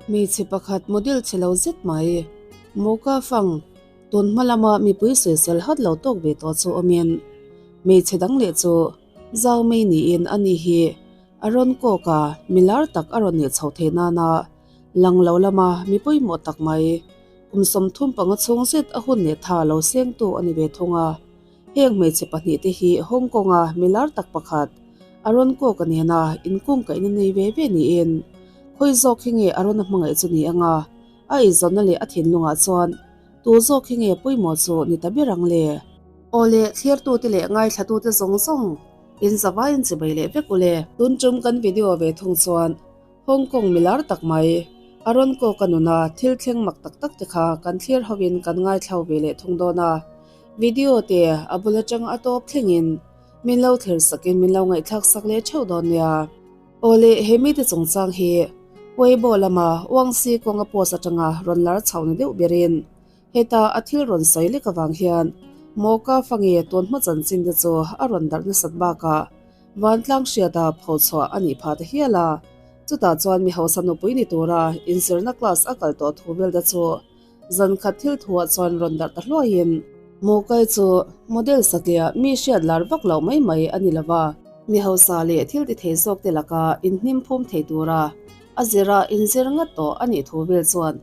Hmeichhe pakhat model chhe lo zet mai, Mocha Fang, tun hma lama mipui sawisel hat lo tawk ve tawh chu awmin, hmeichhe dang leh chu zau mai niin a ni hi a rawn kawk a, mi lar tak a rawn nih chhoh theih nana lang lo lama mi pawimawh tak mai, kum 35 chhung zet a hun leh tha lo sengtu a ni ve thung a. Heng hmeichhe pahnihte hi Hong Kong-a mi lar tak pakhat, Aaron Kwok-a nena inkungkaihna nei ve ve niin, khawi zawk hi nge Aaron-a hmangaih chu ni anga a eizawnna leh a thinlungah chuan tu zawk hi nge pawimawh chu ni ta ber ang le? Aw le, thlirtute leh ngaithlatute zawng zawng inzavaiin chibai leh vek u le. Tun tum kan video ve thung chuan Hong Kong milar tak mai, a rawn kawk a nuna thil thleng mak tak tak te kha kan thlir hovin kan ngaithlau ve leh thung dawn a. Video te a bul atang a tawp thlengin min lo thlir sakin min lo ngaihthlak sak leh theuh dawn nia. Aw le, he mite chungchang hi Weibo lama Wangxi kawnga post atanga rawn lar chho ni deuh berin Heta a thil rawn sawi lek avang hian Mawka fange tun hma chanchin te chu a rawn darh nasat bakah vantlang hriata pho chhuah a nih phah ta hial a. Chutah chuan mi hausa nupui ni tura inzirna class a kal tawh thu vel te chu zan khat thil thuah chuan rawn darh ta hluaiin Mawkai chu model satliah mi hriat lar vak loh mai mai a ni lova, mi hausa leh thil ti thei zawk te laka inhnim phum thei tura a zira inzir ngat tawh a nih thu vel chuan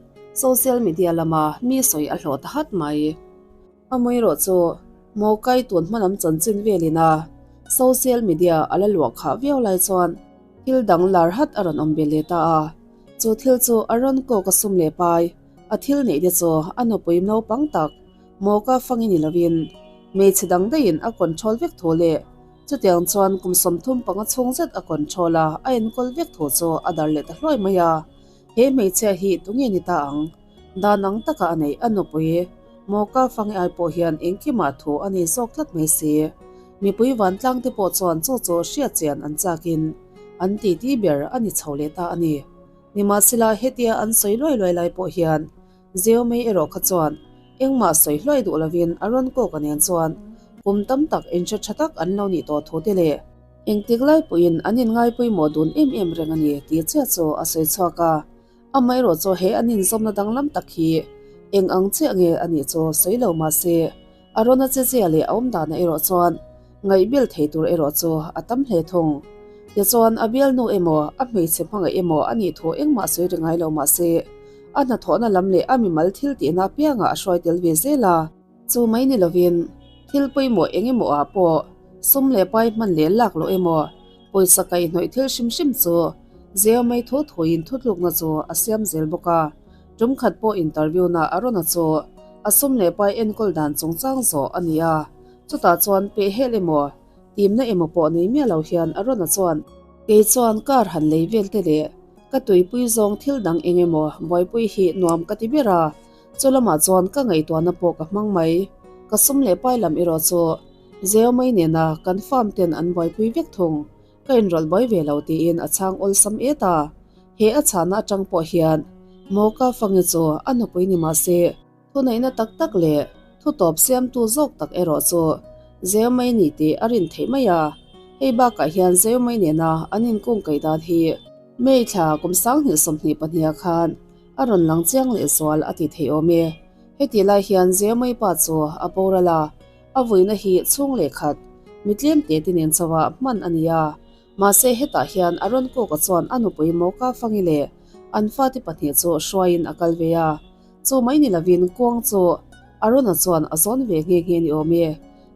Social media lama mi sawi a hlawh ta hat mai. A mawi erawh chu Mawkai tun hmalam chanchin velin a social media a la luah khah viau lai chuan thil dang lar hat a rawn awm ve leh ta a. Chu thil chu a rawn kawk a sum leh pai, a thil neih te chu a nupui naupang tak Mawka fangi ni lovin hmeichhe dang daihin a control vek thu leh chutiang chuan kum 35 chhung zet a control a, a enkawl vek thu chu a dar leh ta hluai mai a. He hmeichhia hi tunge ni ta ang? Dan ang taka a neih a nupui Mawka fangi ai pawh hian engkimah thu a nei zawk tlat mai si. Mipui vantlang te pawh chuan chu chu hriat chian an chakin an titi ber a ni chho leh ta a ni. Nimahsela hetia an sawi luai luai lai pawh hian Zeo mai erawh kha chuan engmah sawi hluai duh lovin a rawn kawk a nen chuan kum tam tak inhre tha tak an lo nih tawh thu te leh Engtik lai pawhin an inngai pawimawh dun em em reng a ni tih chiah chu a sawi chhuak a. Amaherawh chu he an inzawmna danglam tak hi eng ang chiah nge a nih chu sawi lo mah se, a rawn a che zia leh a awm danah erawh chuan ngaihbel thei tur erawh chu a tam hle thung. Tichuan a bialnu emaw a hmeichhe hmangaih emaw a nih thu engmah sawi ri ngai lo mah se, a hnathawhna lam leh a mimal thil tihna apiangah a hruai tel ve zel a. Chu mai ni lovin, thil pawimawh eng emaw ah pawh sum leh pai hman leh lak loh emaw, pawisa kaihhnawih thil hrim hrim chu zeu mai thu thuin thutlukna chu a siam zel bawk a. Tum khat pawh interview na a rawn a chu a sum leh pai enkawl dan chungchang zawh a ni a, chutah chuan pehhel emaw, timna emaw pawh nei miah lo hian a rawn a chuan, Kei chuan car han lei vel te leh ka tuipui zawng thil dang eng emaw buaipui hi nuam ka ti ber a, Chu lamah chuan ka ngaihtuahna pawh ka hmang mai. Ka sum leh pai lam erawh chu Zeo mai nena kan farm ten an buaipui vek thung. Ka inrawlh buai ve lo tiin a chhang awlsam et a. He a chhahna atang pawh hian Mawka Fangi chu a nupui ni mah se, thuneihna tak tak leh thutawp siamtu zawk tak erawh chu Zeo mai ni tih a rin theih mai a. Hei bakah hian Zeo mai nena an inkungkaih dan hi May thla kum 2022 ah khan A rawn lang chiang leh zual a ti thei awm e. Heti lai hian Zeomei pa chu a boral a, a vuina hi chhung leh khat, mi tlem te te nen chauha hman a ni a. Mahse hetah hian a rawn kawka chuan a nupui Mawka Fangi leh an fate pahnih chu hruaiin a kal ve a. Chu mai ni lovin kuang chu Arona chuan a zawn ve nghe nghe ni awm e.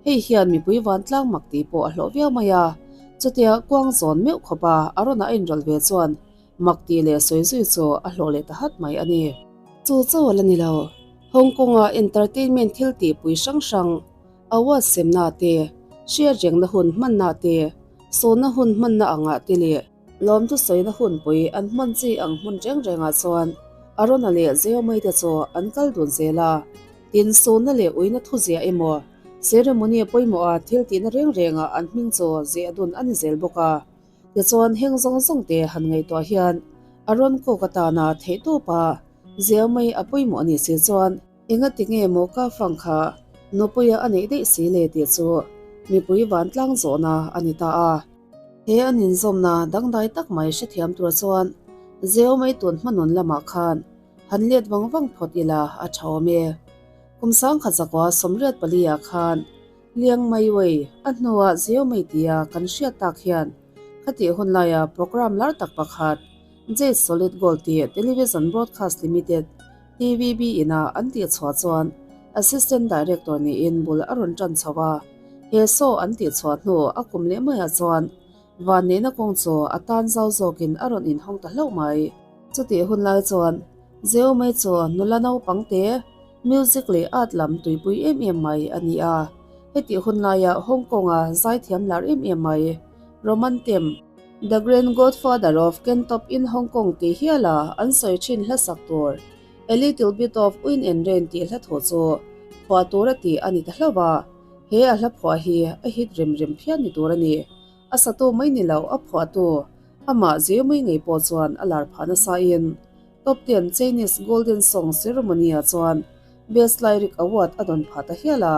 Hei hian mipui vantlang mak tih pawh a hlawh viau mai a. Chutia kuang zawn meuh khawpa Arona a inrawlh ve chuan Mak tih leh sawi zui chu a hlawh leh ta hat mai a ni. Chu chu a la ni lo. Hong Kong-a entertainment thil tihpui hrang hrang, award semna te, hriatrengna hun hmanna te, sawhna hun hmanna angah te leh lawmthu sawina hunpui an hman chi ang hmun reng rengah chuan Arona leh Zeomei te chu an kal dun zel a. Tin, sawhna leh uina thuziah emaw, ceremony pawimawha thil tihna reng rengah an hming chu ziah dun a ni zel bawk a. Tichuan heng zawng zawng te han ngaihtuah hian a rawn kawk atana theih tawp a, zeu mai a pawimawh a nih si chuan engati nge maw ka fang kha nupuia a neih daih si le tih chu mipui vantlang zawhna a ni ta a. He an inzawmna dangdai tak mai hrethiam tur chuan. Zeo mai tun hmanun lamah khan han let vang vang phawt ila a tha awm e. Kum sangkhat zakua 84 ah khan Liang Mai Wei a hnuah Zeo Mei tia kan hriat tak hian khatih hun laia programme lar tak pakhat Jade Solid Gold tih Television Broadcast Limited, TVB, ina an tihchhuah chuan Assistant Director niin bul a rawn tan chho a. He show an tihchhuah hnu a kum leh maiah chuan Vanneihna kawng chu a tan zau zawkin a rawn inhawng ta hlauh mai. Chutih hun lai chuan Zeo mai chu nula naupang te, music leh art lam tuipui em em mai a ni a. Hetih hun laia Hong Kong-a zaithiam lar em em mai, Roman Tem, The Grand Godfather of Cantop in Hong Kong tih hiala an sawi thin hla sak tur A Little Bit of Wind and Rain tih hla thu chu phuah tur a tih a ni ta hlauh a. He a hla phuah hi a hit rem rem phian ni tur a ni. A satu mai ni lo a phuahtu amah Zeomui ngei pawh chuan a lar phah nasa in Top Ten Chinese Golden Song Ceremony ah chuan Best Lyric Award a dawn phah ta hial a.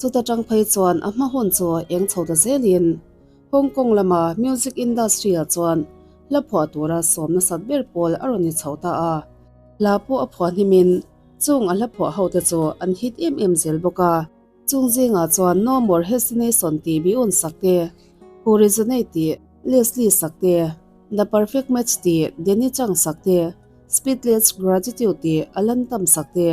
Chuta tang phei chuan a hma hun chu eng chho ta zel in Hong Kong lama music industry ah chuan hla phuah tura sawm nasat ber pawl a rawn ni chho ta a. Hla pawh a phuah hnim in chung a hla phuah ho te chu an hit em em zel bawk a. Chung zingah chuan No More Hallucination tih Beyonce sak te, Who Resonate tih Leslie sak te, The Perfect Match tih Danny Chang sak te, Speedless Gratitude tih Alan Tam sak te,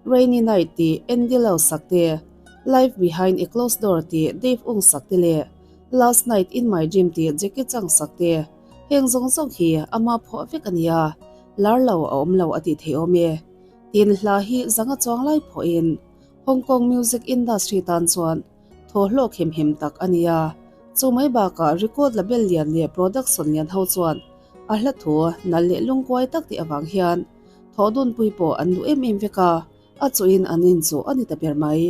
Rainy Night tih Andy Lau sak te, Life Behind a Closed Door tih Dave Ung sak te leh Last Night in My Dream tih Jackie Chang sak te. Heng zawng zawng hi ama phuah vek a ni a, lar lo a awm lo a tih theih awm e. Tin, hla hi zanga chuang lai phuahin Hong Kong music industry tan chuan thaw hlawk him him tak a ni a, chu mai bakah record label lian leh production lian ho chuan a hla thu nalh leh lungkuai tak tih avang hian thawh dunpui pawh an duh em em vek a, a chuhin an inchuh a ni ta ber mai.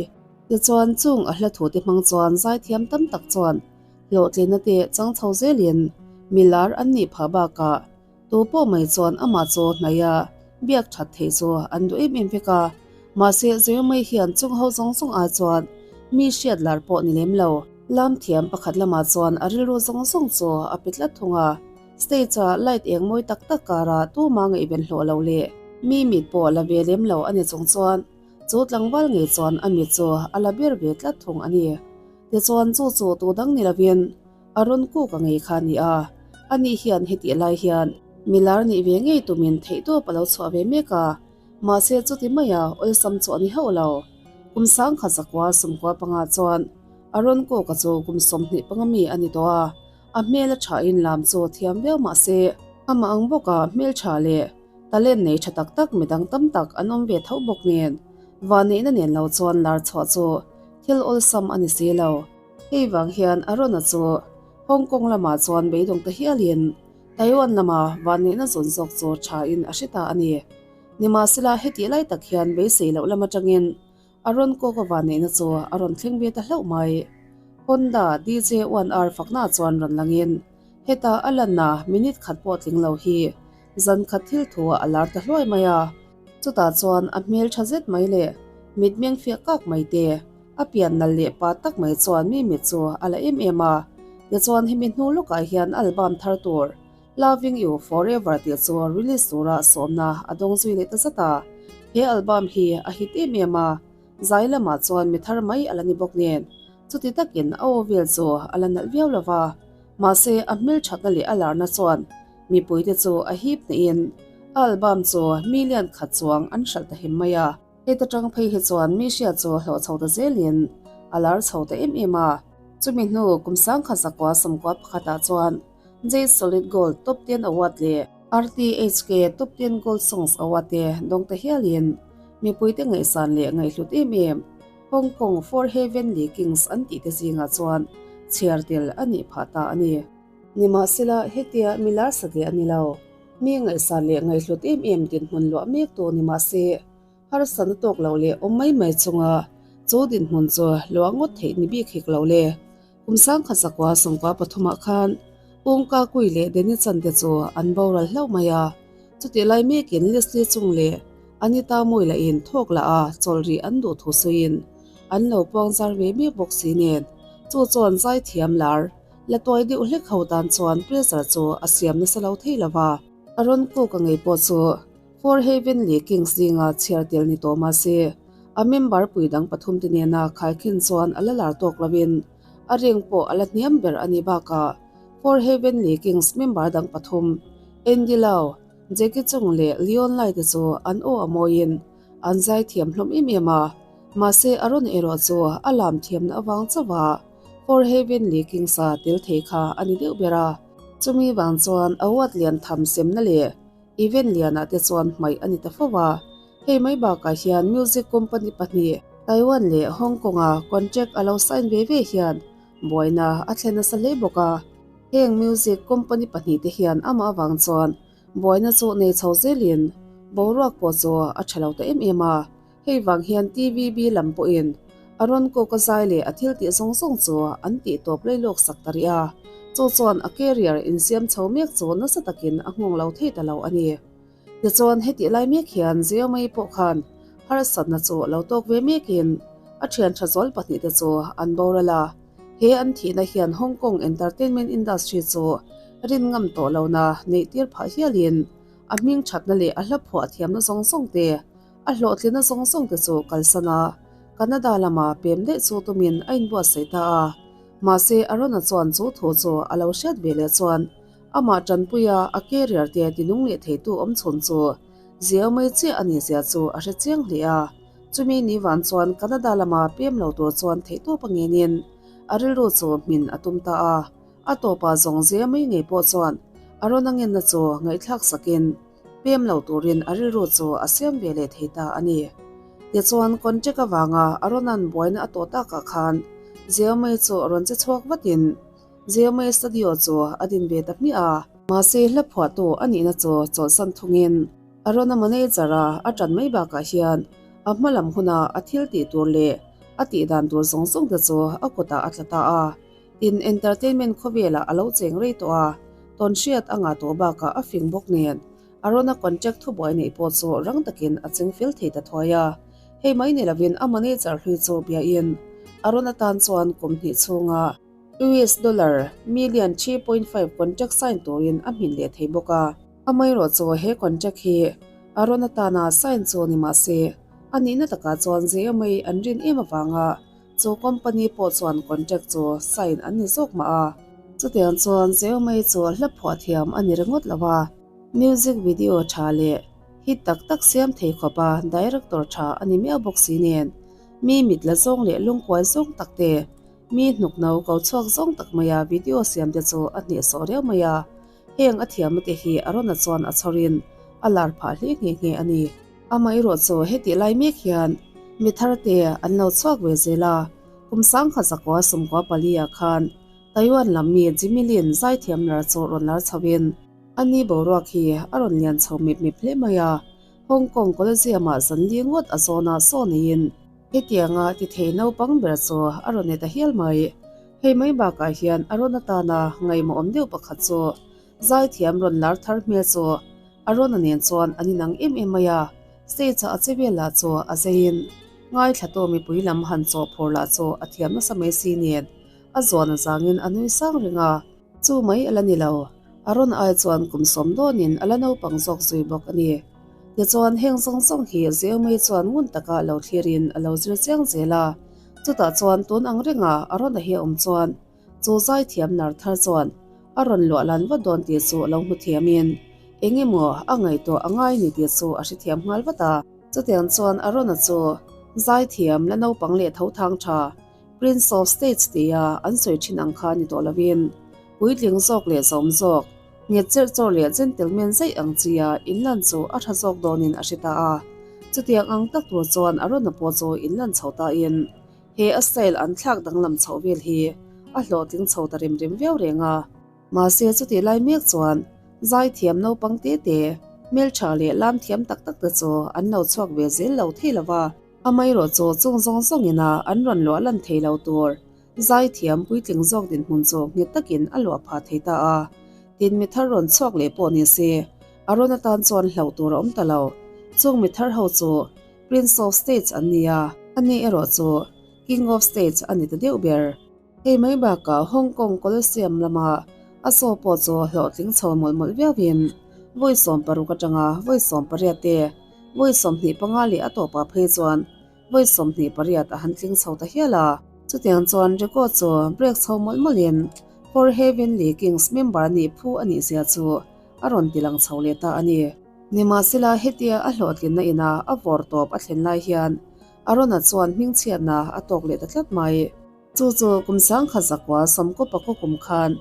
Tichuan chung a hla thu te hmang chuan zaithiam tam tak chuan hlawhtlinna te chang chho zelin milar an nih phah bakah Tu pawh mai chuan amah chu hnaih a biak that theih chu an duh em em vek a, mahse Zirmai hian chung ho zawng zawng ai chuan mi hriat lar pawh ni lem lo. Lam thiam pakhat lamah chuan a rilru zawng zawng chu a pe tlat thung a, stage a light eng mawi tak tak karah tuma ngaihven hlawh lo leh mi mit pawh la ve lem lo a ni chung chuan chu tlangval ngei chuan a mit chu a la ber ve tlat thung a ni. Tichuan chu chu tu dang ni lovin A rawn kuk a ngei kha a ni a, ani hian hetih lai hian milar nih ve ngei tumin theihtawp a lo chhuah ve mek a, mahse chuti maia awlsam chu a ni hauh lo. Kum sangkhat zakua sumkua panga chuan a rawn kuk a chu kum 25 mi a ni tawh a, a hmel a thain lam chu thiam viau mahse amah ang bawka hmeltha leh talent nei tha tak tak midang tam tak an awm ve tho bawk nen vanneihna nen lo chuan lar chhuah chu thil awlsam a ni si lo. Hei vang hian Arona chu Hong Kong lamah chuan beidawng ta hialin Taiwan lama vanneihna zawn zawk chu thain a hre ta a ni. Nimahsela hetih lai tak hian beisei loh lam atangin Aron Kok-a vanneihna chu a rawn thleng ve ta hlauh mai. Honda DJ-1R fakna chuan rawn langin heta a lanna minute khat pawh tling lo hi zan khat thil thu a lar ta hluai mai a. Chutah chuan a hmel tha zet mai leh mitmeng fiah kak mai te A pian nalh leh pa tak mai chuan mi mit chu a la em em a, tichuan hemi hnu lawkah hian album thar tur Loving You Forever tih chu release tura sawmna a dawng zui leh ta zat a. He album hi a hit em em a, zai lamah chuan mi thar mai a la ni bawk nen, chuti takin a aw vel chu a la nalh viau lo va, mahse a hmelthatna leh a larna chuan mipuite chu a hip hnehin a album chu million khat chuang an hralh ta him mai a. Heta tang phei hi chuan mi hriat chu hlawh chho ta zelin a lar chho ta em em a. Chumi hnu kum sangkhat zakua sawmkua pakhatah chuan Jade Solid Gold Top Ten Award leh RTHK Top Ten Gold Songs Award te dawng ta hialin mipuite ngaihsan leh ngaihhlut em em Hong Kong Four Heavenly Kings an tih te zingah chuan chhiar tel a nih phah ta a ni. Nimahsela hetia mi lar satliah a ni lo. Mi ngaihsan leh ngaihhlut em em dinhmun luah mek tu ni mah se, harsatna tawk loh leh awm mai mai chunga chu dinhmun chu luah ngawt theih ni bik hek lo le. Kum sangkhat zakua sawmkua pathumah khan Pawngka Kui leh Danny Chan te chu an boral hlauh mai a, chutih lai mekin Leslie Chung leh Anita Mui lahin thawk lah a chawlh rih an duh thu sawiin an lo puang zar ve mek bawk si nen chu chuan zaithiam lar La tuai deuh hlek ho tan chuan pressure chu a siam nasa lo thei lo va. Aaron Cook-a ngei pawh chu Four Heavenly Kings zinga chhiar tel ni tawh mahse, a member pui dang pathumte nena khaikhin chuan a la lar tawk lovin a ring pawh a la hniam ber a nih bakah Four Heavenly Kings member dang pathum Andy Lau, Jacky Cheung leh Leon Lai te chu an aw a mawiin an zai thiam hlawm em em a, mahse Aaron erawh chu a lam thiamna avang chauh a Four Heavenly Kings-a tel thei kha a ni deuh ber a. Chumi vang chuan award lian tham semna leh event lianah te chuan hmaih a ni ta fo a. Hei mai bakah hian music company pahnih Taiwan leh Hong Kong-a contract a lo sign ve ve hian buaina a thlen nasa hle bawk a. Heng music company pahnih te hian amah avang chuan buaina chu nei chho zelin boruak pawh chu a tha lo ta em em a. Hei vang hian TVB lam pawhin a rawn kawk a zai leh a thil tih zawng zawng chu an tih tawp lei lawk sak ta rih a, chu chuan a career insiam chho mek chu nasa takin a nghawng lo thei ta lo a ni. Tichuan hetih lai mek hian Zeomei pawh khan harsatna chu lo tawk ve mekin a thian tha zual pahnihte chu an boral a, he an thihna hian Hong Kong entertainment industry chu rin ngam tawh lohna neih tir phah hialin a hming thatna leh a hla phuah thiamna zawng zawng te A hlawhtlinna zawng zawng te chu kalsan a, Canada lama pem daih chu tumin a inbuatsaih ta a. Mahse, Arona chuan chu thu chu a lo hriat ve leh chuan amah tanpuia a career te tinung leh theitu awm chhun chu Zeo mai chiah a nih zia chu a hre chiang hle a. Chumi ni van chuan Canada lama pem lo tur chuan theihtawp a ngenin a rilru chu hmin a tum ta a. A tawpah zawng Zeo mai ngei pawh chuan Arona ngenna chu ngaihthlak sakin, Pem lo turin a rilru chu a siam ve leh thei ta a ni. Tichuan, contract avanga Arona'n buaina a tawh takah khan Zeomei chu rawn che chhuak vatin Zeomei studio chu a din ve ta hmiah a. Mahse, hla phuahtu a nihna chu chawlhsan thungin Arona manager-a a ṭan mai bakah hian a hma lam huna a thil tih tur leh a tih dan tur zawng zawng te chu a kutah a tla ta a. Tin, entertainment khawvelah a lo cheng rei tawh a, tawnhriat a ngah tawh bakah a fing bawk nen, Arona contract thubuai neih pawh chu rang takin a cheng fel thei ta thuai a. Hei mai ni lovin a manager hlui chu biain Arona tan chuan kum hnih chhunga US dollar million 3.5 contract sign turin a hmin leh thei bawk a. Amaherawh chu he contract hi Arona tana sign chu ni mah se, a nihna takah chuan zia mai an rin em avanga Chu company pawh chuan contract chu sign an ni zawk mah a. Chutiang chuan Zeomei chu hla phuah thiam a ni ringawt lo a, music video tha leh hit tak tak siam thei khawp a director tha a ni miau bawk si nen, mi mit la zawng leh lungkuai zawng tak te, mi hnuk no ko chhuak zawng tak maia video siam te chu a hnehsawh riau mai a. Heng a thiamna te hi Arona chuan a chhawrin a lar phah hle nghe nghe a ni. Amaherawh chu hetih lai mek hian mi tharte an lo chhuak ve zel a, kum sangkhat zakua sumkua pali ah khan Taiwan lam mi Jimmy Lin zaithiam lar chu rawn lar chho in a ni boruak hi a rawn lian chho mip mip hle mai a, Hong Kong Coliseum ah zan li ngawt a zawn ah saw neiin hetianga ti thei naupang ber chu a rawn ni ta hial mai. Hei mai bakah hian a rawn atana ngaihmawhawm deuh pakhat chu Zaithiam rawn lar thar hmel chu Arona nen chuan an inang em em mai a, stage-a a che vel lah chu a zeiin ngaithla mipui lam han chawh phur lah chu a thiam nasa mai si nen a zuan a zangin a nui sang reng a. Chu mai a la ni lo, Arona ai chuan kum sawm dawnin a la naupang zawk zui bawk a ni. Tichuan heng zawng zawng hi Zeomei chuan ngun taka lo thlirin a lo zir chiang zel a, chutah chuan tun ang renga Arona hi a awm chuan Chu zaithiam lar thar chuan a rawn luah lan vat dawn tih chu a lo hmu thiamin eng emaw a ngaihtuah a ngai ni tih chu a hrethiam nghal vat a. Chutiang chuan Arona chu zaithiam la naupang leh tho thang tha, Prince of Stage tia an sawi thin ang kha ni tawh lovin puitling zawk leh zawm zawk, nghet cherh chawr leh gentleman zaih ang chia inlan chu a tha zawk dawnin a hre ta a. Chutiang ang tak tur chuan Arona pawh chu inlan chho tain He a style an thlak danglam chhoh vel hi a hlawhtling chho ta rem rem viau reng a. Mahse chutih lai mek chuan zaithiam naupang te te, hmeltha leh lam thiam tak tak te chu an lo chhuak ve zel lo thei lo va. Amaherawh chu chung zawng zawngin a an rawn luah lan thei lo tur zaithiam puitling zawk dinhmun chu nghet takin a luah phah thei ta a. Tin mi thar rawn chhuak leh pawh ni se a rawn atan chuan hlauh tur a awm ta lo. Chung mi thar ho chu Prince of States an ni a, ani erawh chu King of States a ni ta deuh ber. Hei mai bakah Hong Kong Coliseum lama a saw pawh chu hlawhtling chho mawlh mawlh viauin. Vawi 16 atanga vawi 18 te, vawi 25 leh a tawpah phei chuan vawi 28 a han tling chho ta hial a. Chutiang chuan record chu break chho mawlh mawlhin Four Heavenly Kings member nih phu a nih zia chu a rawn ti lang chho leh ta a ni. Nimahsela hetia a hlawhtlinna ina a vawr tawp a thlen lai hian Arona chuan hmingchhiatna a tawk leh ta tlat mai. Chu chu kum sangkhat zakua sawmkaw pakaw kum khan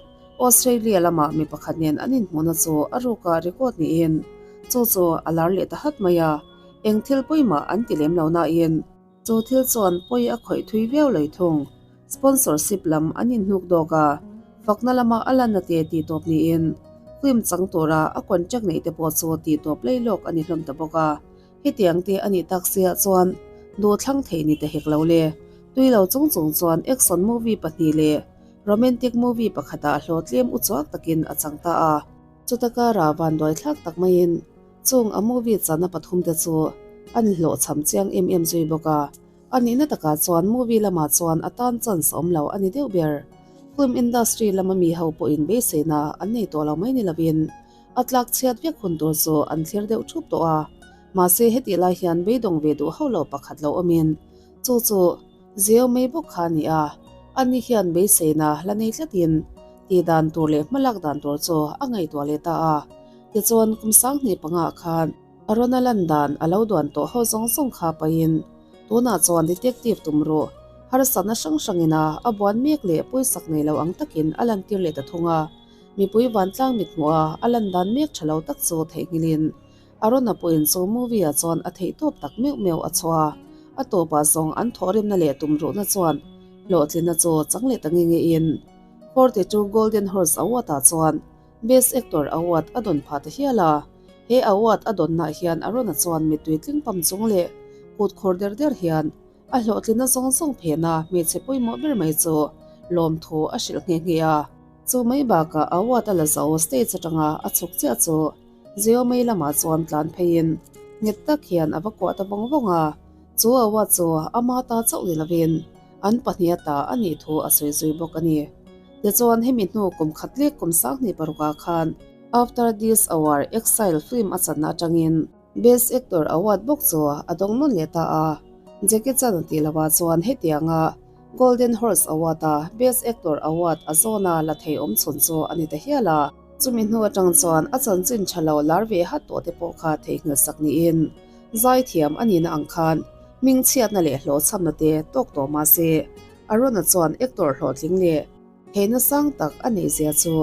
Australia lama mi pakhat nen an inhmuhna chu a ruka record niin chu chu a lar leh ta hat mai a, eng thil pawimah an ti lem lo nain chu thil chuan pawi a khawih thui viau lei thung. Sponsorship lam an inhnuk dawk a, fakna lama a lanna te tih tawp niin film chang tura a contract neih te pawh chu tih tawp lei lawk a ni hlawm ta bawk a. Hetiang te a nih tak siah chuan duhthlang theih ni ta hek lo le. Tui lo chung chung chuan action movie pahnih leh romantic movie pakhatah hlawhtlem uchuak takin a chang ta a. Chuta karah vanduai thlak tak maiin chung a movie channa pathum te chu an hlawhchham chiang em em zui bawk a. A nihna takah chuan movie lamah chuan a tan chance awm lo a ni deuh ber. Film industry lama mi ho pawhin beiseina an nei tawh lo mai ni lovin a tlak chhiat vek hun tur chu an thlir deuh thup tawh a. Mahse hetih lai hian beidawng ve duh hauh lo pakhat lo awmin chu chu Zeu mai bawk kha a ni a. Ani hian beiseina la nei tlatin tih dan tur leh hmalak dan tur chu a ngaihtuah leh ta a. Tichuan kum sanghnih pangah khan Arona lan dan a lo duan tawh ho zawng zawng kha pahin tunah chuan detective tum ruh harsatna hrang hrangin a a buan mek leh pawisak nei lo ang takin a lantir leh ta thung a. Mipui vantlang mithmuh a a lan dan mek tha lo tak chu theihnghilhin Arona pawhin chu movie ah chuan a theih tawp tak meuh meuh a chhuah a, a tawpah zawng an thawhrimna leh tumruhna chuan hlawhtlinna chu chang leh ta nge nge in 42 Golden Horse Award ah chuan Best Actor Award a dawn phah ta hial a. He award a dawnnaah hian Arona chuan mittui tling pam chung leh kut khawr der der hian a hlawhtlinna zawng zawng phena hmeichhe pawimawh ber mai chu lawmthu a hrilh nghe nghe a. Chu mai bakah award a la zo stage atanga a chhuk chiah chu Zio mai lamah chuan tlan pheiin nghet tak hian a va kuah ta vawng vawng a. Chu award chu ama ta chauh ni lovin an pahnih ata a nih thu a sawi zui bawk a ni. Tichuan hemi hnu kum khat lek kum sanghnih parukah khan After This Our Exile film a channa atangin Best Actor Award bawk chu a dawng nawn leh ta a. Jackie Chan a tih lovah chuan hetianga Golden Horse Award-a Best Actor Award a zawna la thei awm chhun chu a ni ta hial a. Chumi hnu atang chuan a chanchin tha lo lar ve hat tawh te pawh kha theihnghilh sak niin zaithiam a nihna ang khan hmingchhiatna leh hlawhchhamna te tawk tawh mah se Arona chuan actor hlawhtling leh theihna sang tak a neih zia chu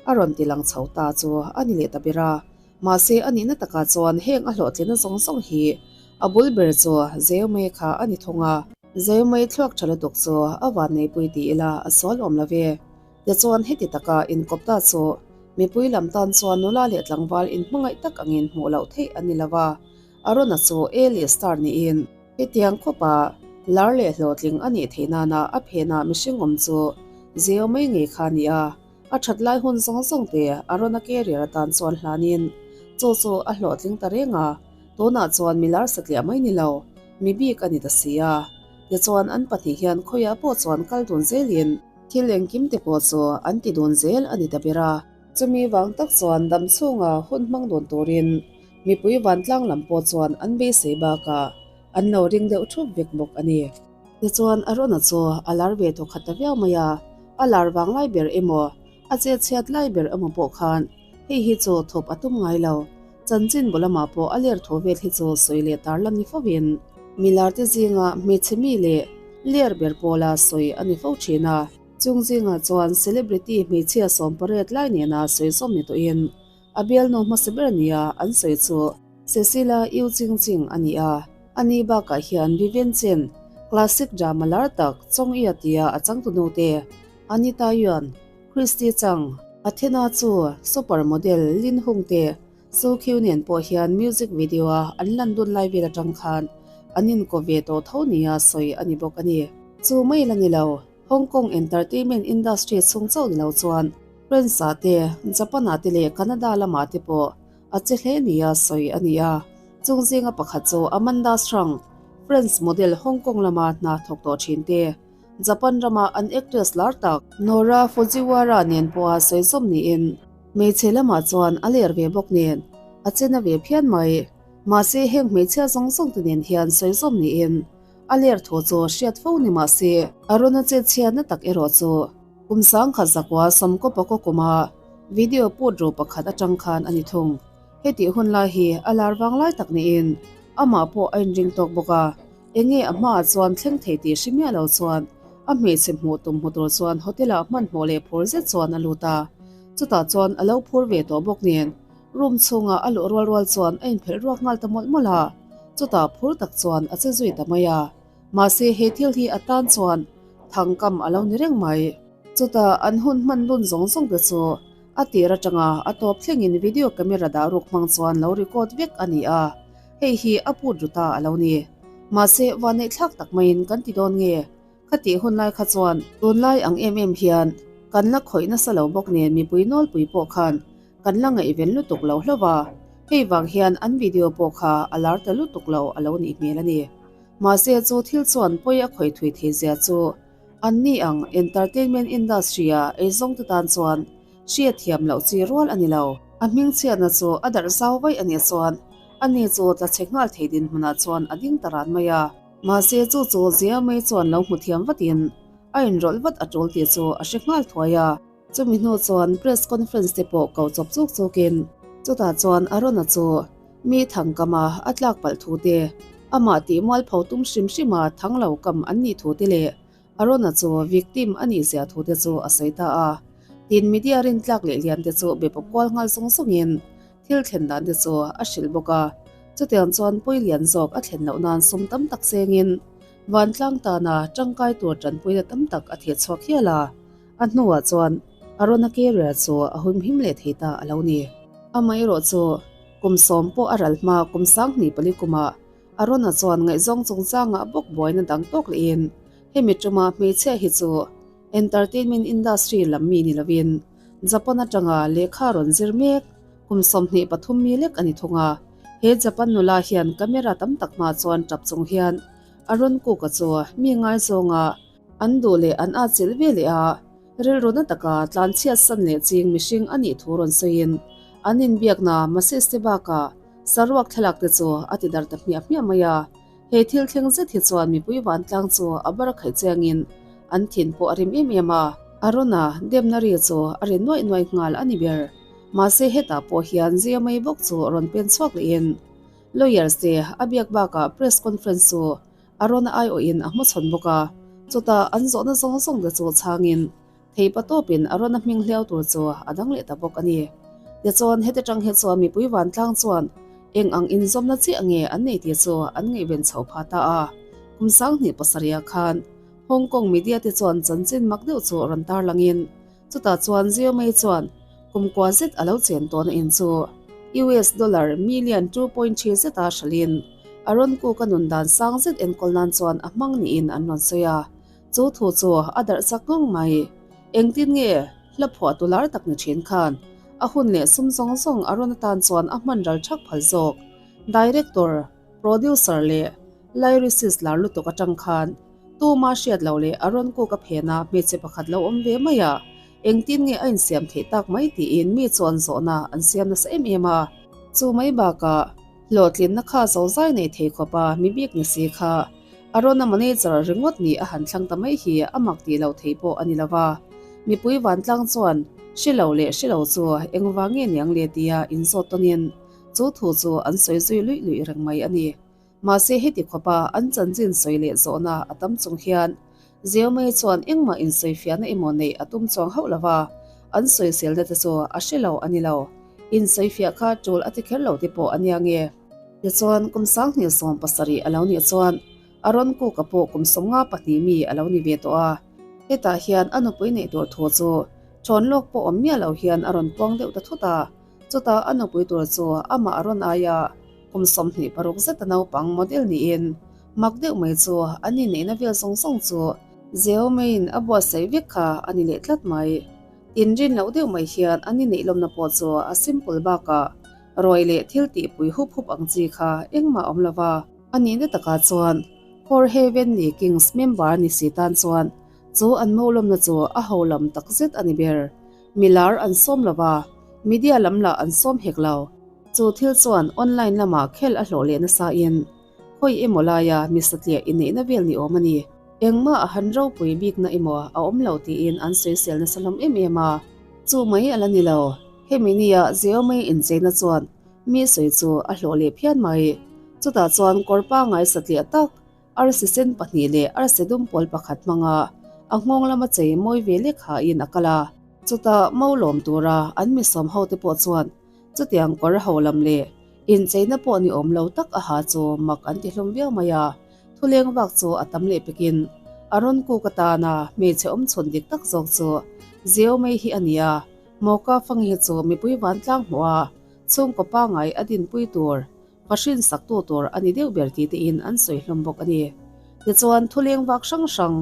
a rawn ti lang chho ta chu a ni leh ta ber a. Mahse a nihna takah chuan heng a hlawhtlinna zawng zawng hi a bul ber chu Zeumei kha a ni thung a. Zeumei thluak tha lutuk chu a vanneipui ti ila a sual awm lo ve. Tichuan heti taka inkawp ta chu mipui lam tan chuan nula leh tlangval inhmangaih tak angin hmuh loh theih a ni lo va. Arona chu A leh star niin hetiang khawpa lar leh hlawhtling a nih theih nana a phenah mihring awm chu Zeo mai ngei kha a ni a. A that lai hun zawng zawng te Arona career atan chuan hlanin chu chu a hlawhtling ta reng a, tunah chuan mi lar satliah mai ni lo, mi bik a ni ta si a. Tichuan an pahnih hian khawiah pawh chuan kal dun zelin thil engkim te pawh chu an ti dun zel a ni ta ber a. Chumi vang tak chuan dam chhunga hun hmang dun turin mipui vantlang lam pawh chuan an beisei bakah an lo ring deuh thup vek bawk a ni. Tichuan Arona chu a lar ve tawh khat ta viau mai a, a lar vang lai ber emaw, a chet chhiat lai ber emaw pawh khan hei hi chu thawp a tum ngai lo. Chanchin bu lamah pawh a ler thu vel hi chu sawi leh tar la ni fovin milar te zinga hmeichhe mi leh ler ber pawla sawi a ni fo thin a. Chung zingah chuan celebrity hmeichhia sawmpariat lai nena sawi zawm ni tawhin A bialnu hmasa ber nia an sawi chu Cecilia Yu Ching Ching a ni a, ani bakah hian Vivian Chen, classic drama lar tak Chong Ia tia a changtunu te, Anita Yuan, Christy Chang, Athena chu super model Lin Hung te, Su Khiu nen pawh hian music video a an lan dun lai vel atang khan an inkaw ve tawh tho nia sawi a ni bawk a ni. Chu mai la ni lo. Hong Kong entertainment industry chhung chauh ni lo chuan France ah te, Japan ah te leh Canada lamah te pawh a che hle nia sawi a ni a. Chung zinga pakhat chu Amanda Strang, France model Hong Kong lama hna thawk tawh thin te, Japan rama an actress lar tak Nora Fujiwara nen pawha sawi zawm niin hmeichhe lamah chuan a ler ve bawk nen. A che na ve phian mai. Mahse heng hmeichhia zawng zawng te nen hian sawi zawm niin a ler thu chu hriat fo ni mahse Arona chet chhiatna tak erawh chu kum sangkhat zakua sawmkaw pakaw kuma video put ru pakhat atang khan a ni thung. Hetih hun lai hi a lar vang lai tak niin amah pawh a inring tawk bawk a, enge a hmaah chuan thleng thei tih hre miah lo chuan a hmeichhe hmuh tum hmu tur chuan hotel ah hmanhmawh leh phur zet chuan a lut a, chutah chuan a lo phur ve tawh bawk nen room chhunga a luh rual rual chuan a inphelh ruak nghal ta mawlh mawlh a, chutah phur tak chuan a che zui ta mai a, mahse he thil hi a tan chuan thangkam a lo ni reng mai. Chutah an hun hman lun zawng zawng te chu A tir atanga a tawp thlengin video camera dah ruk hmang chuan lo record vek a ni a, hei hi a put ru ta a lo ni. Mahse, vanneih thlak tak maiin kan ti dawn nge? Khatih hun lai kha chuan tunlai ang em em hian kan la khawih nasa lo bawk nen mipui nawlpui pawh khan kan la ngaihven lutuk lo hlauh a, hei vang hian an video pawh kha a lar ta lutuk lo a lo nih hmel a ni. Mahse, chu thil chuan pawi a khawih thui thei zia chu Anni ang entertainment industry-a eizawngte tan chuan hriat thiam loh chi rual a ni lo. A hmingchhiatna chu a darh zau vaih a nih chuan ani chu tla chhe nghal thei dinhmunah chuan a ding ta ran mai a. Mahse chu chu Zia Mei chuan lo hmu thiam vatin a inrawlh vat a tul tih chu a hre nghal thuai a. Chumi hnu chuan press conference te pawh ko chawp chuk chukin chutah chuan Arona chu mi thang kama a tlak palh thu te, amah tih mualpho tum hrim hrima thang lo kam an nih thu te leh Arona chu victim a nih zia thu te chu a sawi ta a. Tin media rintlak leh lian te chu be pawp kual nghal zawng zawngin thil thlen dan te chu a hrilh bawk a. Chutiang chuan pawi lian zawk a thlen loh nan sum tam tak sengin vantlang tana tangkai tur tanpuina tam tak a theh chhuak hial a. A hnuah chuan Arona carrier chu a humhim leh thei ta a lo ni. Amaherawh chu kum sawm pawh a ral hma kum sanghnih pali kumah Arona chuan ngaihzawng chungchangah bawk buaina dang tawk lehin hemi tuma hmeichhia hi chu entertainment industry lam mi ni lovin Japan atanga lehkha rawn zir mek kum 23 mi lek a ni thung a. He Japan nula hian camera tam tak hma chuan tap chung hian Aron Cook-a chu mi ngaizawnga An duh leh an atchilh ve leh a, rilru na taka tlanchhiat san leh ching mihring a nih thu rawn sawiin an inbiakna message te bakah saruak thlalak te chu a ti dar ta hmiah hmiah mai a. He thil thleng zet hi chuan mipui vantlang chu a bar khaih chiangin an thin pawh a rim em em a. Arona demna ri chu a ri nuaih nuaih nghal a ni ber. Mahse hetah pawh hian Zia mai bawk chu rawn pen chhuak lehin lawyers te a biak bakah press conference chu A rawn aiawhin a hmachhawn bawk a, chutah an zawhna zawng zawng te chu chhangin theipa tawpin a rawn a hming hliau tur chu a dang leh ta bawk a ni. Tichuan, heti tang hi chuan mipui vantlang chuan eng ang inzawmna chiah nge an nei tih chu an ngaihven chho pha ta a. Kum 2007 khan Hong Kong media te chuan chanchin mak deuh chu rawn tarlangin Chutah chuan Xiaomi chuan kum kua zet a lo chen tawhna in chu US dollar million 2.3 zeta hralhin a rawn kuk a nun dan sang zet enkawl nan chuan a hmang niin an rawn sawi a. Chu thu chu a darh chak ngang mai. Engtin nge hla phuah tu lar tak ni thin khan a hun leh sum zawng zawng a rawn atan chuan a hman ral thak phal zawk. Director, producer leh lyricist lar lutuk atang khan Tuma hriat loh leh a rawn kuk a phen a, hmeichhe pakhat lo awm ve mai a, engtin nge a insiam theih tak mai tiin mi chuan zawhna an siam nasa em em a. Chu mai bakah hlawhtlinna kha zozai nei thei khawp a, mi bik ni si kha a rawn a manager ringawt nih a han thlang ta mai hi a mak tih loh theih pawh a ni lo va. Mipui vantlang chuan hre lo leh hre lo chu engvang nge niang le tia inzawt tawnin chu thu chu an sawi zui luih luih reng mai a ni. Mahse heti khawpa an chanchin sawi leh zawhna a tam chung hian Zeomei chuan engmah insawifiahna emaw neih a tum chuang hauh lova, an sawiselna te chu a hre lo a ni lo. Insawifiah kha tul a ti kher lo te pawh a nia nge. Tichuan kum 2017 a lo nih chuan a rawn kuka pawh kum 52 mi a lo ni ve tawh a. Hetah hian a nupui neih tur thu chu thawn lawk pawh awm miah lo hian a rawn puang deuh ta thut a. Chutah a nupui tur chu amah a rawn ai a. Kum 26 zeta naupang model niin mak deuh mai chu an inneihna vel zawng zawng chu Zeomeiin a buatsaih vek kha a ni leh tlat mai. Inrin loh deuh mai hian an inneih lawmna pawh chu a simple bakah rawi leh thil tihpui hup hup ang chi kha engmah a awm lo va. A nihna takah chuan Jorge Venli Kings member ni si tan chuan chu an mo lawmna chu a ho lam takzet a ni ber. Milar an sawm lo va, media lam lah an sawm hek lo. Chu thil chuan online lamah khelh a hlawh leh nasa in khawi emaw laia mi satliah inneihna vel ni awm a ni. Engmah a han ropui bikna emaw a awm lo tiin an sawisel nasa hlawm em em a. Chu mai a la ni lo, hemi nia Zeomei incheina chuan mi sawi chu a hlawh leh phian mai. Chutah chuan kawr pangngai satliah tak Arsi sen pahnih leh arsi dum pawl pakhat hmanga a nghawng lama chei mawi ve lek hain a kal a. Chutah mo lawm tura an mi sawm ho te pawh chuan chutiang kawr ho lam leh incheina pawh ni awm lo tak a ha chu mak an ti hlawm viau mai a. Thuleng vak chu a tam leh pekin a rawn kuk atana hmeichhe awm chhawn dik tak zawk chu Zeo mai hi a ni a, Mawka Fangi hi chu mipui vantlang hmuh a chhungkaw pangngai a dinpui tur Ka hrinsaktu tur a ni deuh ber tih tein an sawi hlawm bawk a ni. Tichuan, thuleng vak hrang hrang,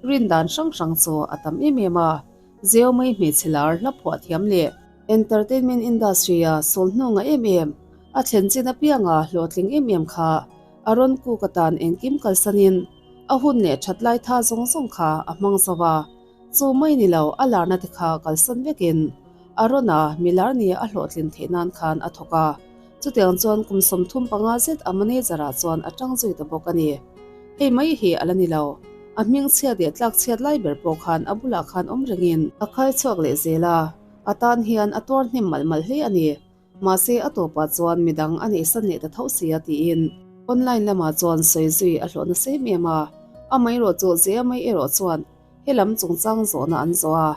rin dan hrang hrang chu a tam em em a. Zeo mai hmeichhe lar hla phuah thiam leh entertainment industry-a sawl hnu ngah em em, a thlen chin apianga hlawhtling em em kha a rawn kuk atan engkim kalsanin a hun leh that lai tha zawng zawng kha a hmang zo a. Chu mai ni lo, a larna te kha kalsan vekin a rawn a, milar nia a hlawhtlin theih nan khan a thawk a. Chutiang chuan kum 35 zet a manager ah chuan a tang zui ta bawk a ni. Hei mai hi a la ni lo. A hming chhiat leh tlak chhiat lai ber pawh khan a bulah khan awm rengin a khai chhuak leh zel a, a tan hian a tuar hnem malh malh hle a ni. Mahse a tawpah chuan midang a neihsan leh ta tho si a tiin online lamah chuan sawi zui a hlawh nasa em em a. Amaherawh chu zia mai erawh chuan helam chungchang zawhna an zawh a,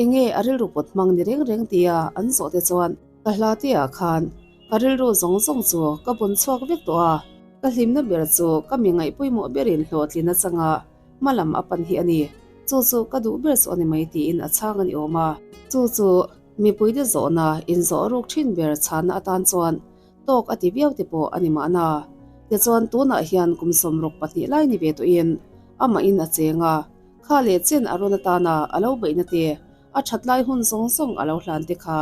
enge a rilru pawt hmang ni reng reng tia an zawh te chuan, Ka hla te ah khan ka rilru zawng zawng chu ka bun chhuak vek tawh a, ka hlimna ber chu ka mi ngaih pawimawh berin hlawhtlin atanga hma lam a pan hi a ni. Chu chu ka duh ber chu a ni mai tiin a chhang a ni awm a. Chu chu mipuite zawhna inzawh ruk thin ber chhanna atan chuan tawk a ti viau te pawh a ni mahna. Tichuan tunah hian kum 62 lai ni ve tawhin amahin a cheng a, kha leh chen a rawn atana a lo beihna te A that lai hun zawng zawng a lo hlan te kha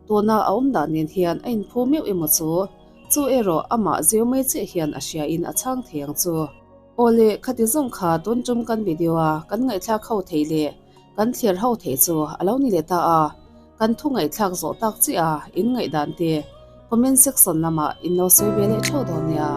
tuna a awm dan nen hian a inphu meuh emaw chu? Chu erawh amah zir mai chiah hian a hria in a chhang thei ang chu. Awle, khati zawng kha tun tum kan video a kan ngaihthlak ho theih leh kan thlir ho theih chu a lo ni leh ta a, kan thu ngaihthlak zawh tak chiah a in ngaihdan te comment section lamah in lo sawi ve leh theuh dawn nia.